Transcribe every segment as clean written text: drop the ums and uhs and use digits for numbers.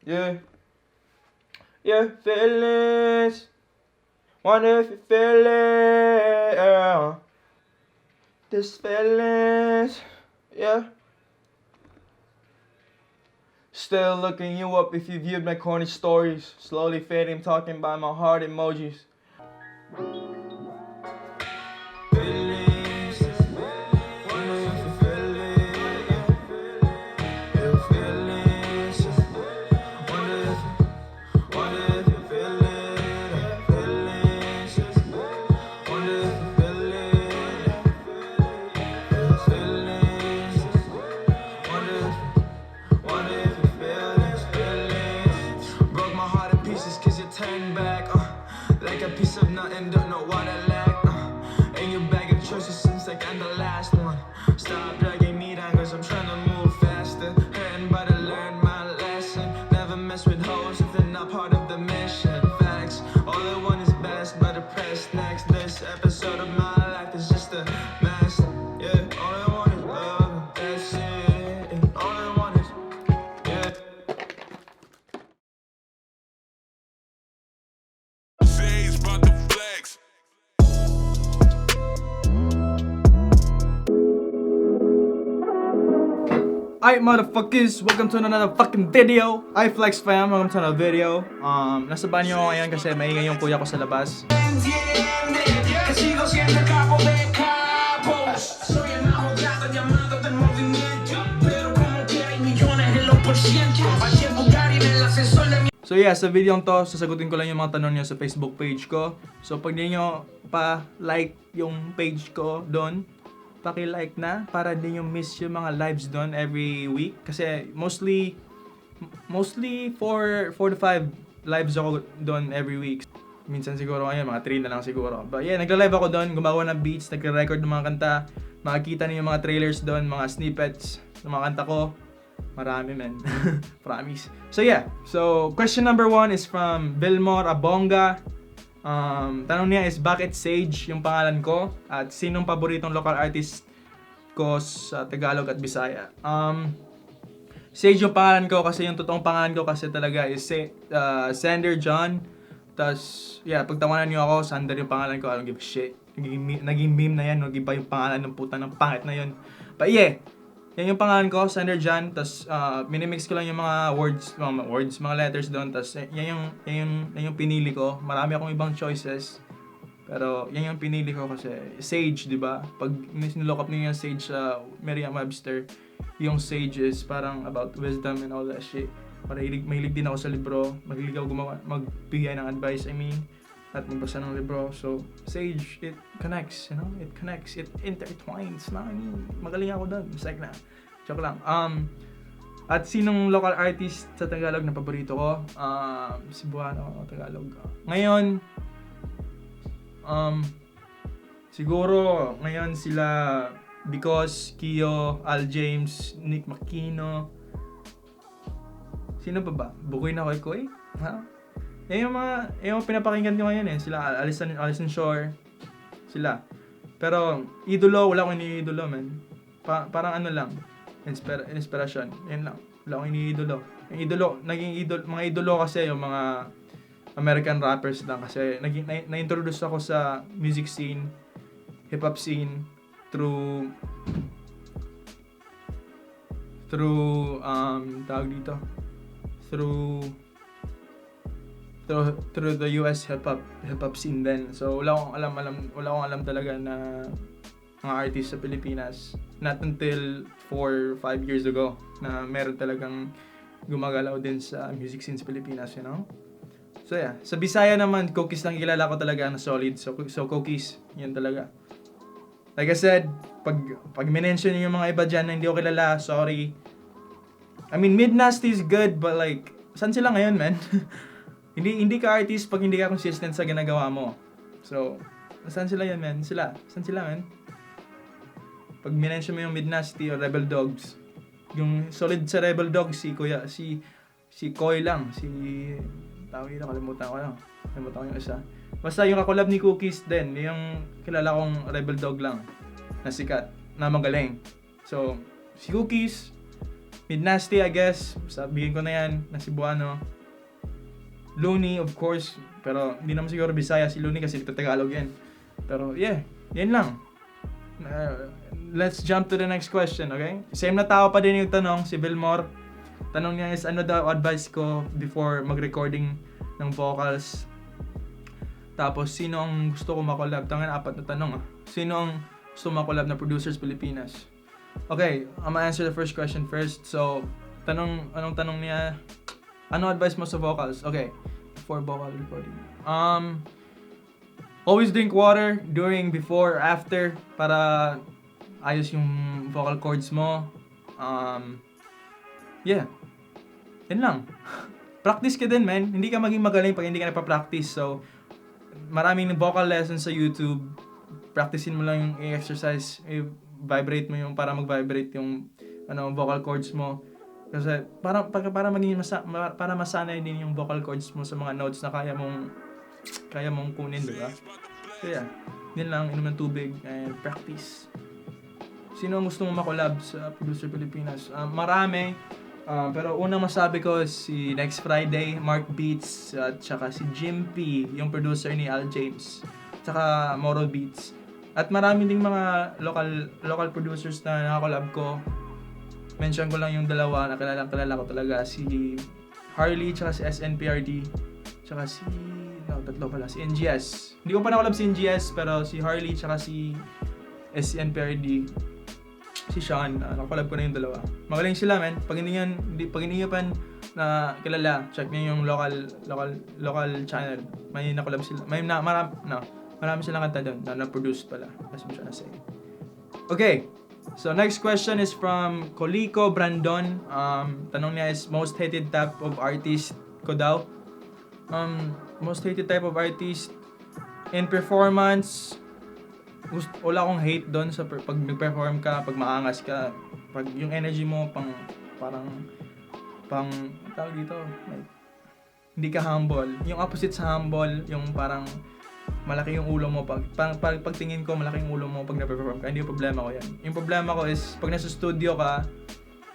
Yeah. Yeah, feelings. Wonder if you feel it. Yeah. This feelings. Yeah. Still looking you up if you viewed my corny stories. Slowly fading, talking by my heart emojis. Feelings. Wonder if you feel it. Yeah, feelings. Wonder if you feel it. Feelings. Wonder if you feel it. Feelings. Wonder if you feel it. Feelings. Broke my heart in pieces 'cause you turned back. Like a piece of nothing, don't know what I lack. In your bag of choices seems like I'm the last one. Stop dragging me down 'cause I'm trying to move faster. Hurting but I learned my lesson. Never mess with hoes if they're not part of the mission. Facts, all I want is best, but depressed next. This episode of my life is just a mess. Yeah, all I want is love, that's it. And all I want is, yeah. Shades about to flex. Alright motherfuckers, welcome to another fucking video. Hi Flex fam, welcome to another video. Nasa banyo ako ngayon kasi maingay yung kuya ko sa labas. Que sigo siendo el capo de capos. Soy el más odiado llamado del movimiento. Pero como quiera hay millones en los por ciento. Bajé Bugatti en el ascensor de mi. So yeah, sa video to, sasagutin ko lang yung mga tanong niyo sa Facebook page ko. So pag di nyo pa like yung page ko doon, paki-like na para di nyo miss yung mga lives doon every week. Kasi mostly 4 to 5 lives ako doon every week. Minsan siguro ngayon, mga 3 na lang siguro. But yeah, nagla-live ako doon, gumagawa ng beats, nagre-record ng mga kanta. Makikita niyo yung mga trailers doon, mga snippets ng mga kanta ko. Marami man. Promise. So yeah, so question number 1 is from Vilmor Abonga. Tanong niya is bakit Sage yung pangalan ko at sinong paboritong local artist ko sa Tagalog at Bisaya. Sage yung pangalan ko kasi yung totoong pangalan ko kasi talaga is Sander John. Tas yeah, pagtawanan niyo ako, Sander yung pangalan ko, I don't give a shit. Naging meme na yan, nag-iba yung pangalan ng puta ng pangit na yun. But yeah, yan yung pangalan ko, Sander John. Tas minimix ko lang yung mga mga letters doon. Tas yan yung pinili ko. Marami akong ibang choices. Pero yan yung pinili ko kasi Sage, di ba? Pag nilook up niyo yung Sage sa Merriam-Webster, yung Sage is parang about wisdom and all that shit. Mahilig din ako sa libro. Mahilig ako magbigay ng advice, at magbasa ng libro. So, Sage, it connects, you know? It connects, it intertwines. Magaling ako doon. Basta na. Joke lang. At sinong local artist sa Tagalog na paborito ko? Cebuano, Tagalog. Ngayon, siguro, ngayon sila Because, Kio, Al James, Nick Makino. Sino pa ba? Bukoy na Koy? Ha? Yung mga pinapakinggan ko ngayon sila Alison Shore, sila. Pero idolo, wala akong iniidolo, man. Parang ano lang, inspiration. Yan lang. Wala akong iniidolo. Mga idolo kasi yung mga American rappers lang kasi na-introduce ako sa music scene, hip hop scene through the US hip hop scene din. So wala akong alam talaga na mga artist sa Pilipinas, not until 4 or 5 years ago na meron talagang gumagalaw din sa music scene sa Pilipinas, you know. So yeah, sa Bisaya naman, Cookies lang kilala ko talaga na solid. So Cookies, yan talaga. Like I said, pag minention yung mga iba dyan na hindi ko kilala, sorry. I mean, Mid-Nasty is good, but like, saan sila ngayon, man? Hindi ka artist pag hindi ka consistent sa ginagawa mo. So, saan sila yan, man? Saan sila, man? Pag minention mo yung Mid-Nasty o Rebel Dogs, yung solid sa Rebel Dogs, si Koy lang, tawag dito, kalimutan ko yung isa. Basta yung kakolab ni Cookies din, yung kilala kong Rebel Dog lang, na sikat, na magaling. So, si Cookies, Midnasty, I guess. Sabihin ko na yan, na Cebuano. Looney, of course. Pero hindi naman siguro Bisaya si Looney kasi ito Tagalog yan. Pero yeah, yan lang. Let's jump to the next question, okay? Same na tao pa din yung tanong, si Vilmore. Tanong niya is, ano daw advice ko before mag-recording ng vocals? Tapos, sino ang gusto ko makolab? Tangan, 4 na tanong ah. Sino ang gusto makolab na producers Pilipinas? Okay, I'm gonna answer the first question first. So, anong tanong niya? Ano advice mo sa vocals? Okay, before vocal recording. Always drink water during, before, after para ayos yung vocal cords mo. Yeah. Yan lang. Practice ka din, man. Hindi ka maging magaling pag hindi ka nagpa-practice. So, maraming vocal lessons sa YouTube. Practicein mo lang yung exercise. Vibrate mo yung para mag-vibrate yung vocal cords mo. Kasi para maging para masanay din yung vocal cords mo sa mga notes na kaya mong kunin, di ba? So yeah, yun lang, inom ng tubig and practice. Sino ang gusto mo makolab sa Producer Pilipinas? Marami. Pero unang masabi ko si Next Friday, Mark Beats, at saka si Jim P, yung producer ni Al James, saka Moro Beats. At marami ding mga local producers na nakakolab ko. Mention ko lang yung dalawa na kilala ko talaga, si Harley, tsaka si SNPRD, tsaka tatlo pala, si NGS. Hindi ko pa nakolab si NGS, pero si Harley, tsaka si SNPRD, si Sean, nakakolab ko na yung dalawa. Magaling sila, man. Pag hindi nyo pa na kilala, check nyo yung local channel. May nakolab sila. Marami silang kanta doon na na-produce pala. As mo siya na say. Okay. So, next question is from Coliko Brandon. Tanong niya is, most hated type of artist ko daw. Most hated type of artist in performance, wala akong hate doon sa pag nag-perform ka, pag maangas ka, pag yung energy mo parang tawag dito, like, hindi ka humble. Yung opposite sa humble, yung parang malaki yung ulo mo pag tingin ko malaki yung ulo mo pag na-perform ka. Hindi yung problema ko yan. Yung problema ko is pag nasa studio ka,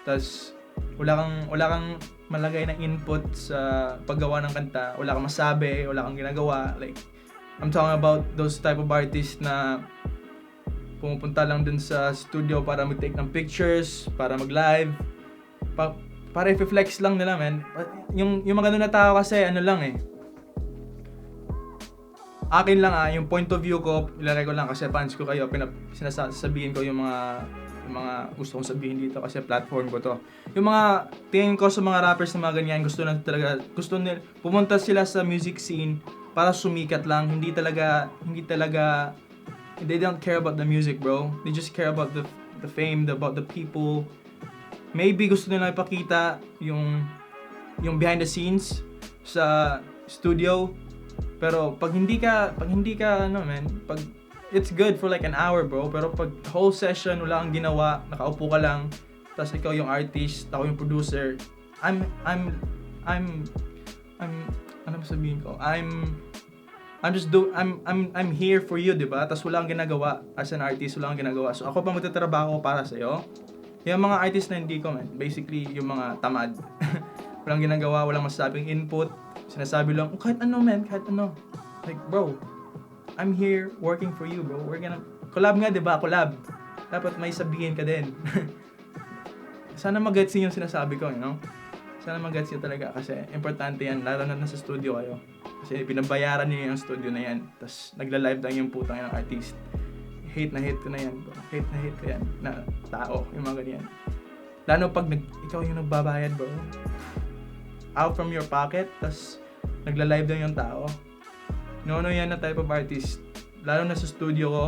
tas wala kang malagay na input sa paggawa ng kanta, wala kang masabi, wala kang ginagawa, like I'm talking about those type of artists na pumupunta lang dun sa studio para mag-take ng pictures, para mag-live, para i-flex lang nila, man. Yung mga ganun na tao kasi, akin lang yung point of view ko, ilalagay ko lang kasi fans ko kayo, sinasabihin ko yung mga gusto kong sabihin dito kasi platform ko to. Yung mga tingin ko sa mga rappers na mga ganyan, gusto nila pumunta sila sa music scene para sumikat lang, hindi talaga they don't care about the music, bro. They just care about the fame, about the people. Maybe gusto nila ipakita yung behind the scenes sa studio. Pero pag hindi ka pag it's good for like an hour, bro, pero pag whole session wala kang ginawa, nakaupo ka lang, tapos ikaw yung artist, ako yung producer, I'm sabihin ko, I'm here for you, 'di ba? Tapos wala kang ginagawa as an artist, wala kang ginagawa. So ako pa magtatrabaho para sa iyo. Yung mga artist na hindi ko, man, basically yung mga tamad. Walang ginagawa, walang masasabing input. Sinasabi lang, kahit ano, man, kahit ano. Like, bro, I'm here working for you, bro. We're gonna collab nga, 'di ba? Collab. Dapat may sabihin ka din. Sana mag-gets yung sinasabi ko, you know? Sana mag-gets yun talaga kasi importante yan, lalo na nasa studio kayo. Kasi binabayaran niyo yung studio na yan. Tapos nagla-live lang yung putang yung artist. Hate ko na yan, bro. Hate ko yan na tao, yung mga ganyan. Lalo pag ikaw yung nagbabayad, bro. Out from your pocket, tas nagla-live lang yung tao. No, yan na type of artist. Lalo na sa studio ko.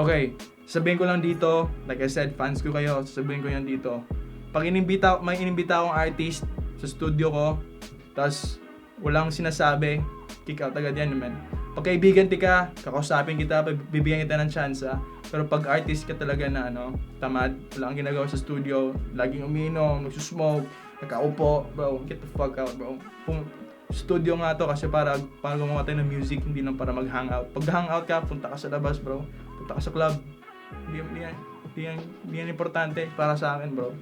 Okay, sabihin ko lang dito, like I said, fans ko kayo, sabihin ko yan dito. Pag may inimbita akong artist sa studio ko, tas walang sinasabi, kick out agad yan, man. Pag kaibigan ka, kakausapin kita, bibigyan kita ng tsansa. Pero pag artist ka talaga na tamad, wala kang ginagawa sa studio, laging umiinom, nagsusmoke, nakaupo, bro, get the fuck out, bro. Studio nga to kasi para gumawa tayo ng music, hindi lang para mag-hangout. Pag hangout ka, punta ka sa labas, bro. Punta ka sa club. Hindi yan importante para sa akin, bro.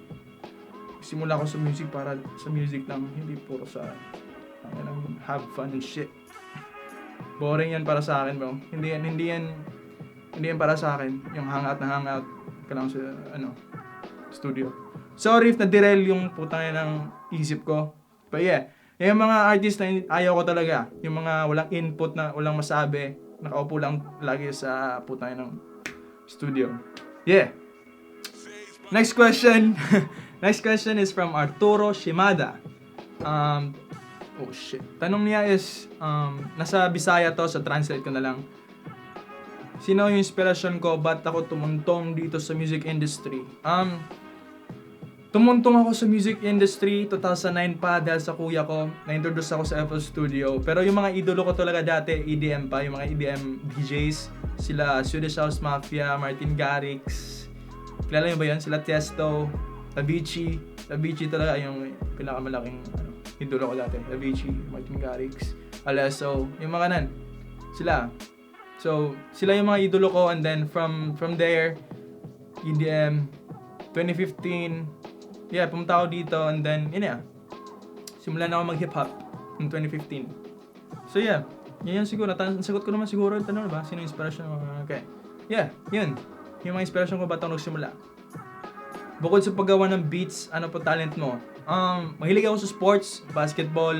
simula ko sa music para sa music lang, hindi puro sa have fun and shit. Boring yan para sa akin, bro. Hindi yan para sa akin. Yung hangout ka lang sa studio. Sorry if na-derail yung putang ng isip ko. But yeah, yung mga artist na ayaw ko talaga. Yung mga walang input na walang masabi. Nakaupo lang lagi sa putang ng studio. Yeah. Next question. Next question is from Arturo Shimada. Oh shit. Tanong niya is, nasa Bisaya to, sa translate ko na lang. Sino yung inspirasyon ko? Ba't ako tumuntong dito sa music industry? Tumuntong ako sa music industry 2009 pa dahil sa kuya ko. Na-introduce ako sa FL Studio. Pero yung mga idolo ko talaga dati, EDM pa. Yung mga EDM DJs. Sila Swedish House Mafia, Martin Garrix. Kilala niyo ba yan? Sila Tiesto, Avicii. Avicii talaga yung pinakamalaking idolo ko dati. Avicii, Martin Garrix, Alesso, yung mga nan. Sila. So, sila yung mga idolo ko, and then from there, EDM, 2015, yeah, pumunta ako dito, and then, simulan na ako mag-hip-hop in 2015. So, yeah, yun siguro. Sagot ko naman siguro yung tanong, ba? Sino yung inspiration mo? Okay. Yeah, yun. Yung mga inspiration ko, ba't ako nagsimula? Bukod sa paggawa ng beats, ano po talent mo? Mahilig ako sa sports, basketball,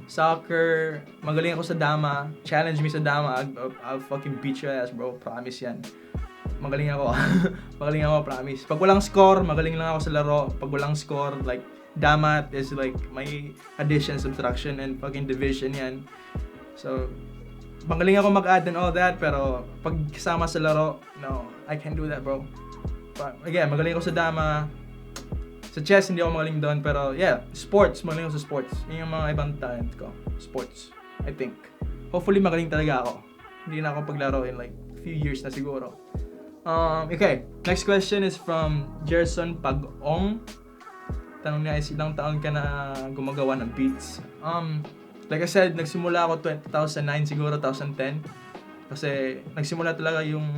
soccer, magaling ako sa dama, challenge me sa dama, I'll fucking beat your ass, bro, promise yan. Magaling ako. Magaling ako, promise. Pag walang score, magaling lang ako sa laro. Pag walang score, like, damat is like, may addition, subtraction, and fucking division yan. So, magaling ako mag-add and all that, pero pag kasama sa laro, no, I can't do that, bro. Again, magaling ako sa dama. Sa chess, hindi ako magaling doon, pero yeah, sports, magaling ako sa sports. Yun yung mga ibang talent ko. Sports, I think. Hopefully, magaling talaga ako. Hindi na ako paglaro in like few years na siguro. Okay, next question is from Gerson Pag-ong. Tanong niya is, ilang taon ka na gumagawa ng beats? Like I said, nagsimula ako 2009 siguro, 2010. Kasi nagsimula talaga yung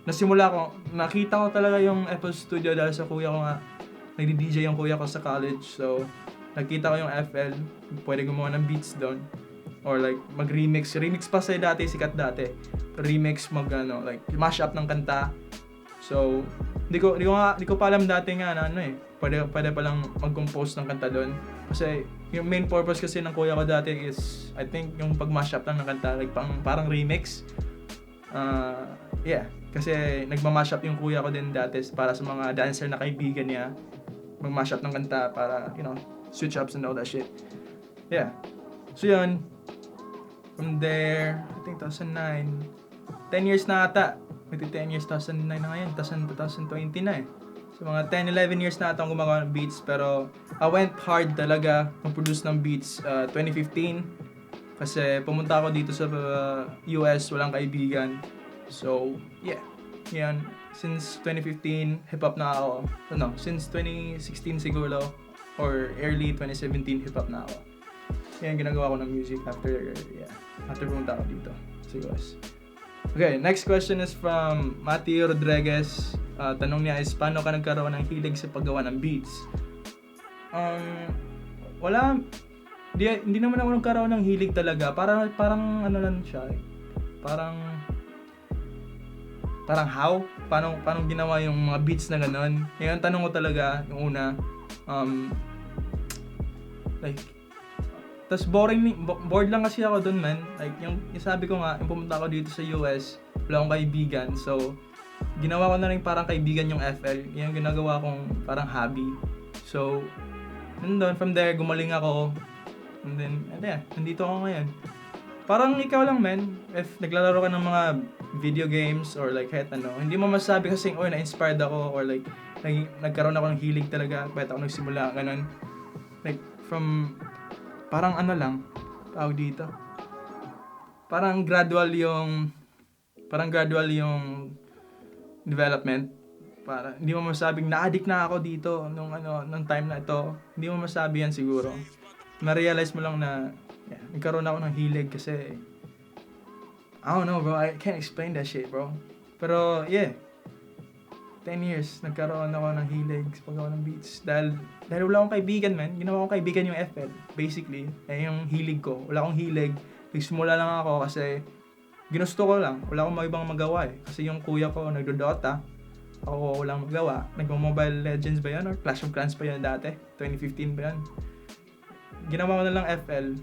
nasimula ko, nakita ko talaga yung FL Studio dahil sa kuya ko nga. Nagdi-DJ yung kuya ko sa college. So, nakita ko yung FL, pwede gumawa ng beats doon. Or like, mag-remix. Remix pa sa dati, sikat dati. Remix, like, mash up ng kanta. So, di ko pa alam dati nga na pwede pa lang mag-compose ng kanta doon. Kasi, yung main purpose kasi ng kuya ko dati is, I think, yung pag-mash up lang ng kanta, like, parang remix. Yeah, kasi nagma-mash up yung kuya ko din dati para sa mga dancer na kaibigan niya. Mag-mash up ng kanta para, switch ups and all that shit. Yeah. So, yun. From there, I think 2009. 10 years na ata. Maybe 10 years, 2009 na ngayon. 2020 na eh. So, mga 10-11 years na ata akong gumagawa ng beats. Pero, I went hard talaga mag-produce ng beats 2015. Kasi, pumunta ako dito sa US, walang kaibigan. So, yeah. Yan. Since 2015, hip-hop na ako. Since 2016 siguro, or early 2017, hip-hop na ako. Yan, ginagawa ko ng music after pumunta ako dito sa US. Okay, next question is from Matthew Rodriguez. Tanong niya is, paano ka nagkaroon ng hilig sa paggawa ng beats? Wala. Hindi naman ako nagkaroon ng hilig talaga. Parang ano lang siya. Parang how? Paano ginawa yung mga beats na gano'n? Yung tanong ko talaga, yung una, tas bored lang kasi ako dun, man. Like, yung sabi ko nga, yung pumunta ako dito sa US, wala akong kaibigan. So, ginawa ko na rin parang kaibigan yung FL. Yung ginagawa kong parang hobby. So, from there, gumaling ako. And then, nandito ako ngayon. Parang ikaw lang, man. If naglalaro ka ng mga video games or like kahit hindi mo masabi kasi, na-inspired ako or like, nagkaroon ako ng hilig talaga. Kahit ako nagsimula, ganun. Like, from parang tawag dito. Parang gradual yung development. Para hindi mo masabing na-addict na ako dito nung time na ito. Hindi mo masabi yan siguro. Ma-realize mo lang na nagkaroon ako ng hilig kasi I don't know, bro. I can't explain that shit, bro. Pero yeah. 10 years, nagkaroon ako ng hilig sa paggawa ng beats. Dahil wala akong kaibigan, man. Ginawa kong kaibigan yung FL, basically. Yung hilig ko. Wala akong hilig. Nagsimula lang ako kasi ginusto ko lang. Wala akong ibang magawa eh. Kasi yung kuya ko nagdo-Dota. Ako walang magawa. Nagmo-Mobile Legends ba yan? Or Clash of Clans pa yan dati? 2015 ba yan? Ginawa ko na lang FL.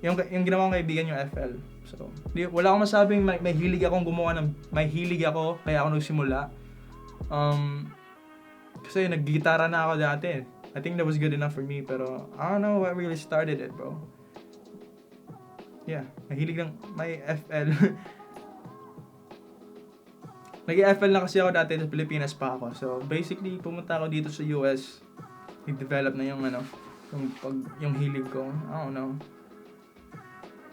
Yung ginawa kong kaibigan yung FL. So, wala akong masabing may hilig akong gumawa ng... May hilig ako, kaya ako nagsimula. Kasi naggitara na ako dati. I think that was good enough for me. Pero, I don't know what really started it, bro. Yeah, mahilig lang. May FL. Nag-FL na kasi ako dati sa Pilipinas pa ako. So, basically, pumunta ako dito sa US. Nag-develop na yung yung hilig ko. I don't know.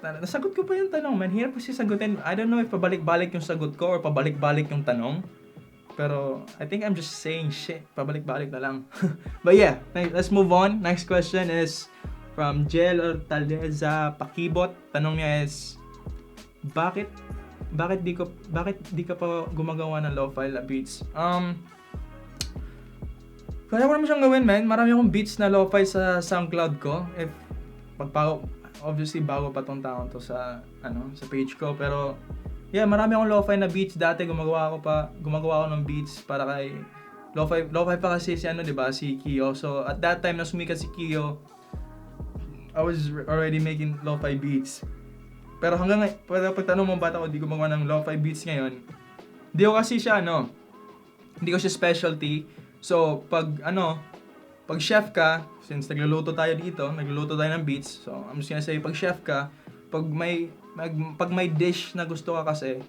Nasagot ko pa yung tanong, man. Hirap kasi sagutin. I don't know if pabalik-balik yung sagot ko or pabalik-balik yung tanong. Pero, I think I'm just saying shit. Pabalik-balik na lang. But yeah, let's move on. Next question is from Jel Ortaleza Pakibot. Tanong niya is, bakit di ka pa gumagawa ng lo-fi beats? Kaya ko naman siyang gawin, man. Marami akong beats na lo-fi sa SoundCloud ko. Obviously bago pa tong taon to sa page ko, pero yeah, marami akong lo-fi na beats dati. Gumagawa ako ng beats para kay lo-fi pa kasi si si Kio. So at that time na sumikat si Kio, I was already making lo-fi beats. Pero hanggang pag tanong mo ba't ako di gumagawa ng lo-fi beats ngayon, hindi ko siya specialty. So pag chef ka, since nagluluto tayo ng beats, so I'm just gonna say, pag chef ka, pag may dish na gusto ka kasi,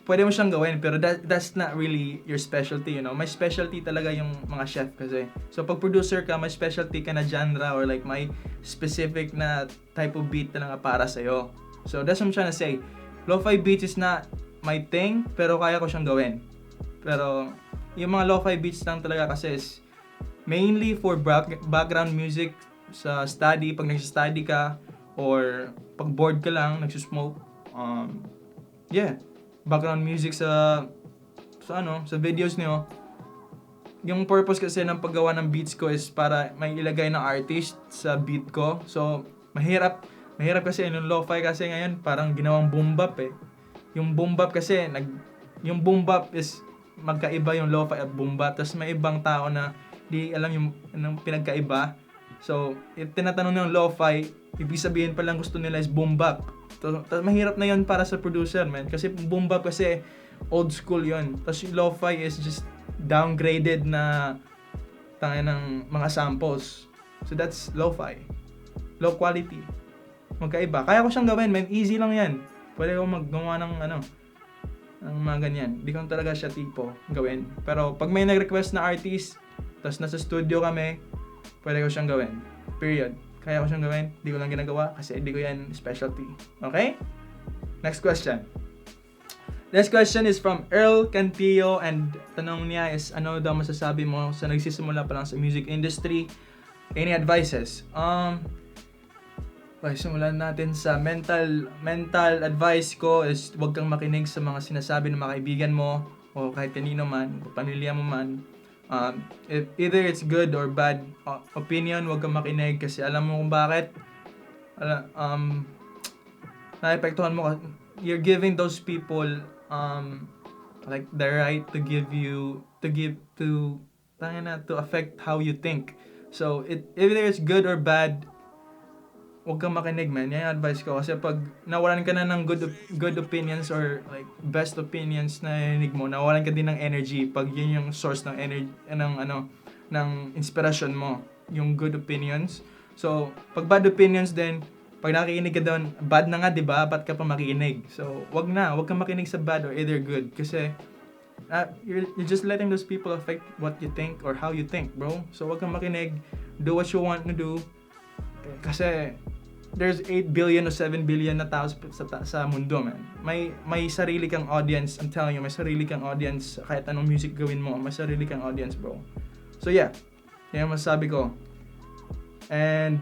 pwede mo siyang gawin, pero that's not really your specialty, May specialty talaga yung mga chef kasi. So pag producer ka, may specialty ka na genre or like may specific na type of beat talaga para sa'yo. So that's what I'm trying to say. Lo-fi beats is not my thing, pero kaya ko siyang gawin. Pero yung mga lo-fi beats lang talaga kasi is mainly for background music sa study, pag nagsa-study ka or pag bored ka lang, nagsusmoke. Yeah, background music sa videos niyo. Yung purpose kasi ng paggawa ng beats ko is para may ilagay ng artist sa beat ko. So, mahirap kasi yung lo-fi kasi ngayon parang ginawang boom bap eh. Yung boom bap kasi yung boom bap is magkaiba yung lo-fi at boom bap. Tapos may ibang tao na di alam yung pinagkaiba. So, tinatanong ng lo-fi, ibig sabihin pa lang gusto nila is boom bap. Mahirap na yun para sa producer, man. Kasi boom bap kasi old school yun. Tapos yung lo-fi is just downgraded na ng mga samples. So that's lo-fi. Low quality. Magkaiba. Kaya ko siyang gawin, man. Easy lang yan. Pwede ko maggawa ng mga ganyan. Di ko talaga siya tipo gawin. Pero pag may nag-request na artist, tapos nasa studio kami, pwede ko siyang gawin. Period. Kaya ko siyang gawin. Di ko lang ginagawa kasi di ko yan specialty. Okay? Next question. Next question is from Earl Cantillo and tanong niya is, ano daw masasabi mo sa nagsisimula pa lang sa music industry? Any advices? Simulan natin sa mental advice ko is huwag kang makinig sa mga sinasabi ng mga kaibigan mo o kahit kanino man, o pamilya mo man. Either it's good or bad opinion, huwag kang makinig kasi alam mo kung bakit. Naepektuhan mo, you're giving those people like the right to affect how you think. So either it's good or bad, huwag kang makinig, man. Yan yung advice ko. Kasi pag nawalan ka na ng good opinions or like best opinions na narinig mo, nawalan ka din ng energy pag yun yung source ng energy, ng inspiration mo, yung good opinions. So, pag bad opinions din, pag nakikinig ka doon, bad na nga, diba? Ba't ka pa makikinig? So, huwag kang makinig sa bad or either good. Kasi, you're just letting those people affect what you think or how you think, bro. So, huwag kang makinig. Do what you want to do. Kasi there's 8 billion o 7 billion na tao sa mundo, man. May sarili kang audience. I'm telling you, may sarili kang audience. Kahit anong music gawin mo, may sarili kang audience, bro. So yeah, yan ang masasabi ko. And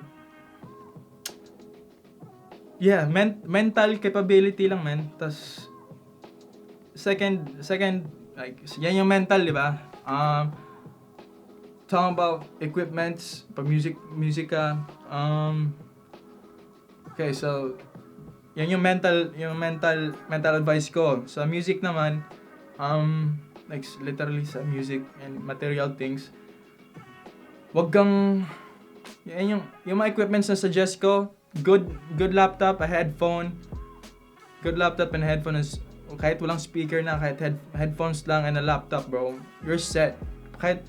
yeah, mental capability lang, man. Tas second like yan yung mental, di ba? Talking about equipments, pag music ka, okay, so yan yung mental advice ko. Sa music naman, like literally sa music and material things, wag kang yung mga equipments na suggest ko, good laptop, a headphone, good laptop and headphone is kahit walang speaker na, kahit headphones lang and a laptop, bro, you're set. Kahit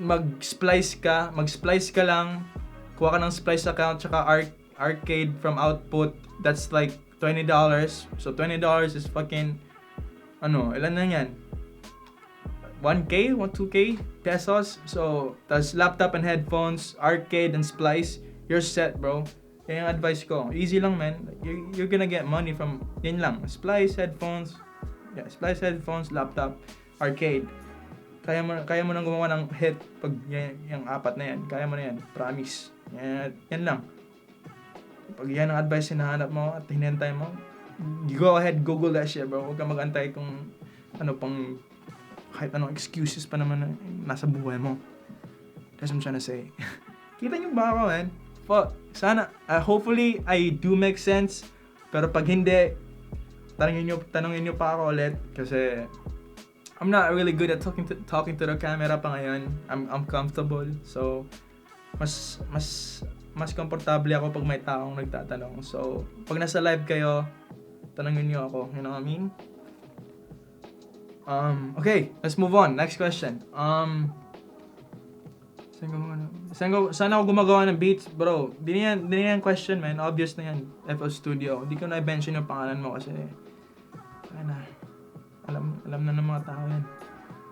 mag-splice ka lang, kuha ka ng splice account tsaka arcade from Output, that's like $20. So $20 is fucking ilan na yan? 1K? 2K pesos? So, tas laptop and headphones, arcade and splice, you're set, bro. Yan yung advice ko. Easy lang, man. You're gonna get money from, yan lang. Splice, headphones, laptop, arcade. Kaya mo nang gumawa ng hit pag yung apat na yan. Kaya mo na yan. Promise. Yan lang. Pag yan ang advice hinahanap mo at hinintay mo, go ahead, Google that shit, bro. Huwag kang mag-antay kung kahit anong excuses pa naman na nasa buhay mo. That's what I'm trying to say. Kita niyo ba ako, man? Sana, hopefully, I do make sense. Pero pag hindi, tanungin niyo pa ako ulit. Kasi, I'm not really good at talking to the camera pa ngayon. I'm comfortable. So, mas komportable ako pag may taong nagtatanong. So, pag nasa live kayo, tanungin niyo ako. You know what I mean? Okay, let's move on. Next question. Saan ako gumagawa ng beats? Bro, di na yan question, man. Obvious na yan. FL Studio. Hindi ko na-mention yung pangalan mo kasi alam na ng mga tao yan.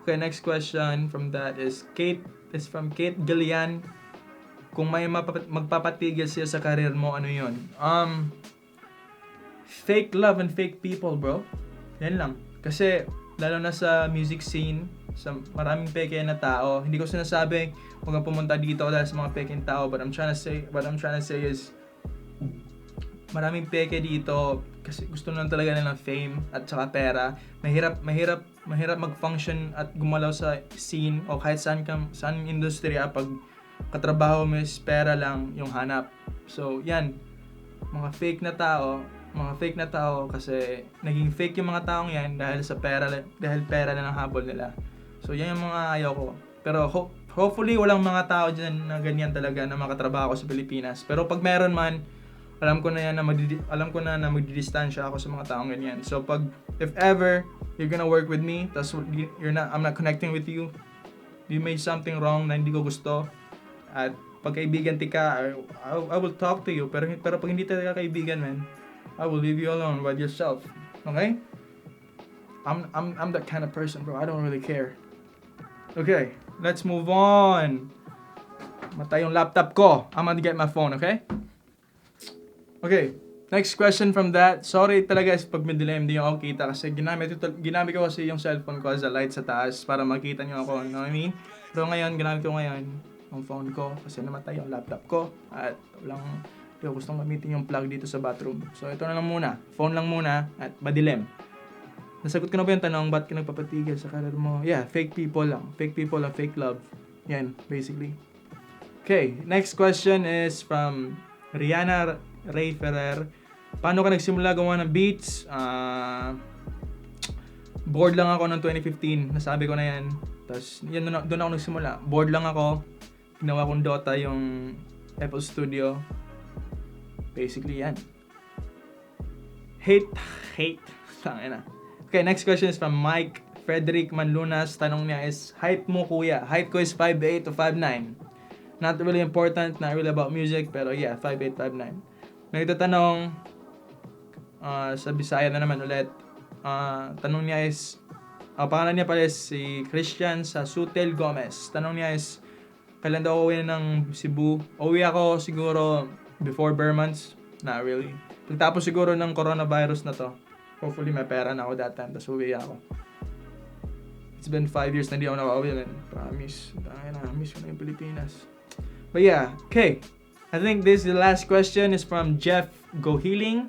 Okay, next question from that is from Kate Galian. Kung may magpapatigil siya sa career mo, ano yun? Fake love and fake people, bro. Yan lang. Kasi, lalo na sa music scene, sa maraming peke na tao, hindi ko sinasabi huwag kang pumunta dito dahil sa mga peking tao, what I'm trying to say is maraming peke dito kasi gusto lang talaga nilang fame at saka pera. Mahirap mag-function at gumalaw sa scene o kahit saan industriya pag katrabaho mo is pera lang yung hanap. So, yan. Mga fake na tao kasi naging fake yung mga taong yan dahil pera na ng habol nila. So, yan yung mga ayaw ko. Pero hopefully walang mga tao dyan na ganyan talaga na makatrabaho sa Pilipinas. Pero pag meron man, alam ko na magdidistansya ako sa mga taong ganyan. So if ever you're gonna work with me, I'm not connecting with you, you made something wrong na hindi ko gusto, at pagkaibigan ka, I will talk to you. Pero pag hindi talaga kaibigan, man, I will leave you alone by yourself. Okay? I'm that kind of person, bro. I don't really care. Okay, let's move on. Matay yung laptop ko. I'm gonna get my phone, okay? Okay, next question from that. Sorry talaga pag may delay, hindi nyo ako kita kasi ginamit ko kasi yung cellphone ko as a light sa taas para makita nyo ako, you know what I mean? Pero ngayon, ginamit ko ngayon yung phone ko kasi namatay yung laptop ko at hindi ko gustong gamitin yung plug dito sa bathroom. So ito na lang muna, phone lang muna at madilim. Nasagot ko na ba yung tanong, ba't ka nagpapatigil sa career mo? Yeah, fake people lang. Fake people and fake love. Yan, basically. Okay, next question is from Rihanna Ray Ferrer. Paano ka nagsimula gumawa ng beats? Bored lang ako noong 2015. Nasabi ko na yan. Tapos, doon ako nagsimula. Bored lang ako. Ginawa kong Dota yung FL Studio. Basically, yan. Hate. Tangina. Okay, next question is from Mike Frederick Manlunas. Tanong niya is, height mo kuya? Height ko is 5'8 to 5'9. Not really important, not really about music, pero yeah, 5'8, 5'9. May nagtatanong, sa Bisaya na naman ulit. Tanong niya is, pangalan niya pala is si Christian Sasutel Gomez. Tanong niya is, kailan daw uwi ng Cebu? Uwi ako siguro before bare months. Not really. Pagtapos siguro ng coronavirus na to. Hopefully may pera na ako that time, tapos uwi ako. It's been 5 years na hindi ako nakauwi, man. Promise. Miss ko na yung Pilipinas. But yeah, okay. I think this is the last question is from Jeff Gohiling.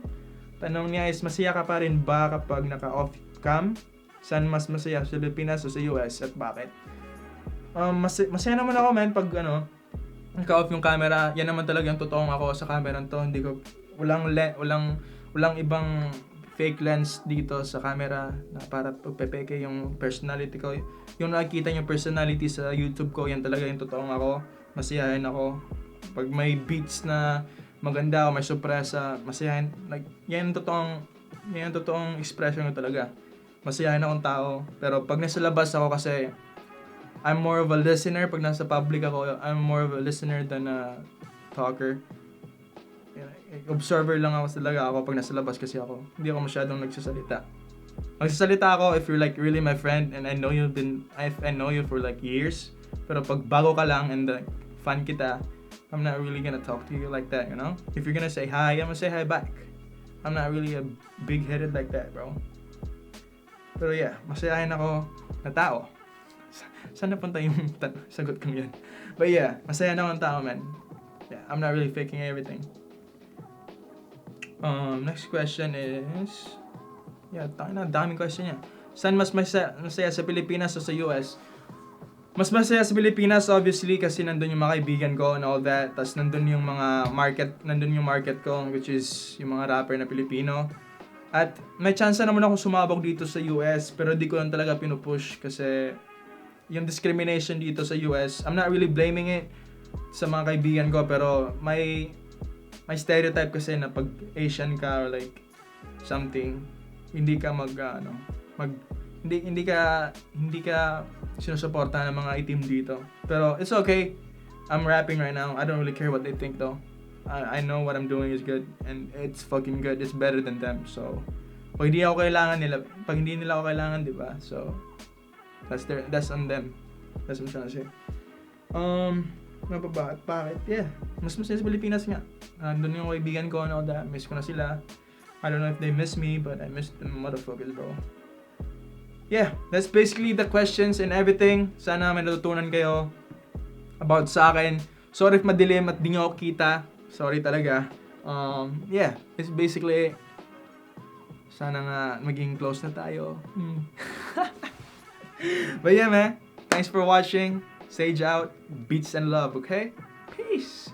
Tanong niya is, masaya ka pa rin ba kapag naka-off cam? Saan mas masaya, sa Pilipinas o sa US at bakit? Masaya naman ako, man, pag naka-off yung camera. Yan naman talaga yung totoong ako sa camera to. Hindi ko, walang ibang fake lens dito sa camera na para pagpepeke yung personality ko. Yung nakikita yung personality sa YouTube ko, yan talaga yung totoong ako. Masayahin ako. Pag may beats na maganda o may sorpresa, masayahin. Like, yan yung totoong expression ko talaga. Masayahin akong tao. Pero pag nasa labas ako kasi, I'm more of a listener. Pag nasa public ako, I'm more of a listener than a talker. Observer lang ako talaga ako pag nasa labas kasi ako. Hindi ako masyadong nagsasalita. Magsasalita ako if you're like really my friend and I know you for like years. Pero pag bago ka lang and like, fan kita, I'm not really gonna talk to you like that, you know? If you're gonna say hi, I'm gonna say hi back. I'm not really a big-headed like that, bro. Pero yeah, masayahin ako na tao. Saan napunta yung sagot ko yun? But yeah, masayahin ako ng tao, man. Yeah, I'm not really faking everything. Next question is... Yeah, daming question niya. Saan mas masaya sa Pilipinas o sa US? Mas masaya sa Pilipinas, obviously, kasi nandun yung mga kaibigan ko and all that. Tapos nandun yung market ko, which is yung mga rapper na Pilipino. At may chance naman ako sumabog dito sa US, pero di ko lang talaga pinupush kasi yung discrimination dito sa US, I'm not really blaming it sa mga kaibigan ko, pero may stereotype kasi na pag Asian ka or like something, hindi ka hindi ka sinusuporta ng mga itim dito. Pero it's okay. I'm rapping right now. I don't really care what they think though. I know what I'm doing is good and it's fucking good. It's better than them. So pag hindi nila ako kailangan, di ba? So that's on them. That's what I'm trying to say. Ano pa ba? Bakit? Yeah. Mas masaya sa Pilipinas nga. Doon yung kaibigan ko and all that. Miss ko na sila. I don't know if they miss me, but I miss them motherfuckers, bro. Yeah, that's basically the questions and everything. Sana may natutunan kayo about sa akin. Sorry if madilim at di nyo ako kita. Sorry talaga. Yeah, it's basically sana nga maging close na tayo. But yeah, man. Thanks for watching. Sage out. Beats and love, okay? Peace.